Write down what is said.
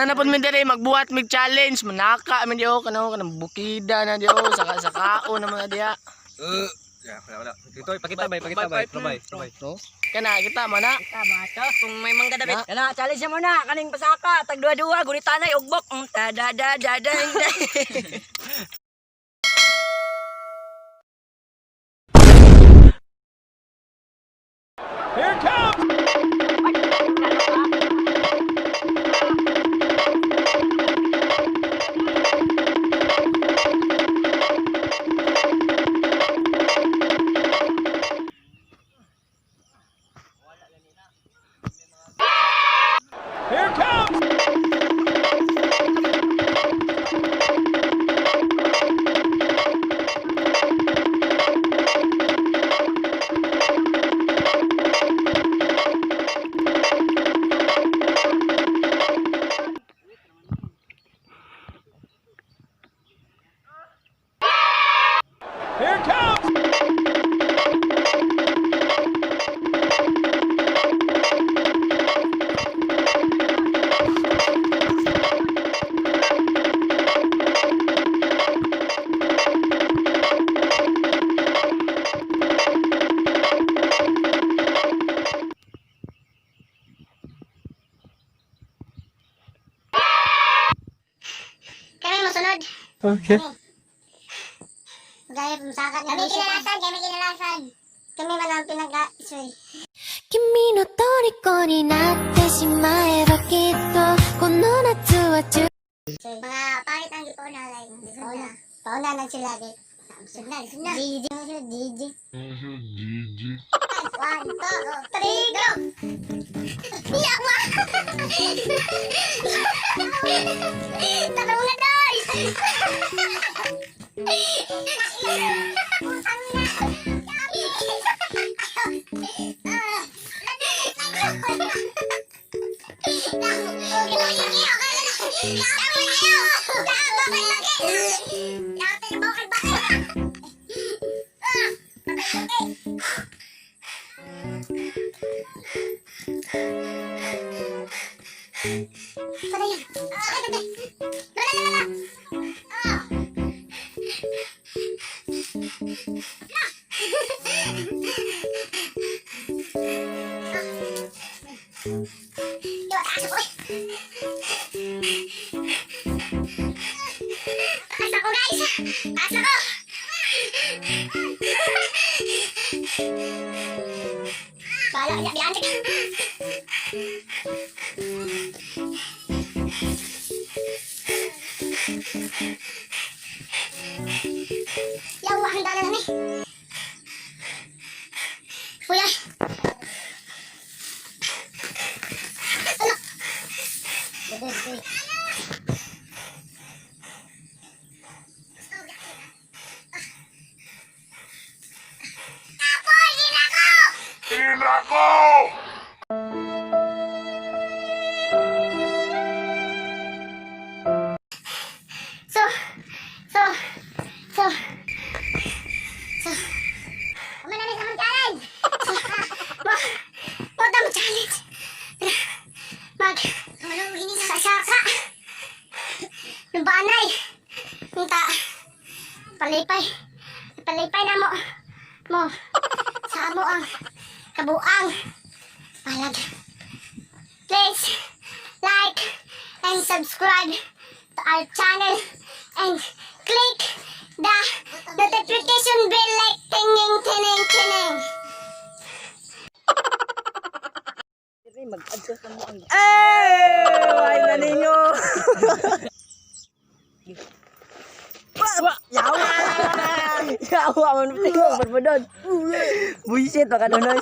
Nanapod mi diri magbuhat mig challenge, manaka mi di oh kano kanang bukida na di oh saka sa kao na mga diha. Ya, wala wala. Ito, pakita bay, pakita bay, bay, bay. No? Kana kita mana. Tama to. Kung may mangga dabit. Kana, challenge mo na kaning pasaka tag duha-duha gunitanay ugbok. Ta da da da da. Kami mosunod. Okay. Gaya pumasaka. Kami kinalasan, kami kinalasan. Kami man ang pinag-isoy. 君の虜になってしまえばきっとこの夏は充 Mga pangit ang gipauna like. Pauna. Pauna lang sila di. Sud na, sud na. GG sila, GG. GG. 1, 2, 3, go! Iyak mo! Tanong na, Doy! Asa ko, guys! Asa ko! Bahala niya, biyan Yawa, handa na nani. Kuya. Ano? Bebe, bebe. Apoy, ginako! So, so, so, so, Kuma na sa challenge! So, mo, mo dam challenge! Mag, sa saka, Nubanay, Nta, palipay, palipay na mo, mo, sa amo ang kabuang, palag. Please, like, and subscribe to our channel and click the notification bell like tinging tining tining. Eh, why na ninyo? Yawa! Yawa man tingog barbadon. Bullshit baka doon.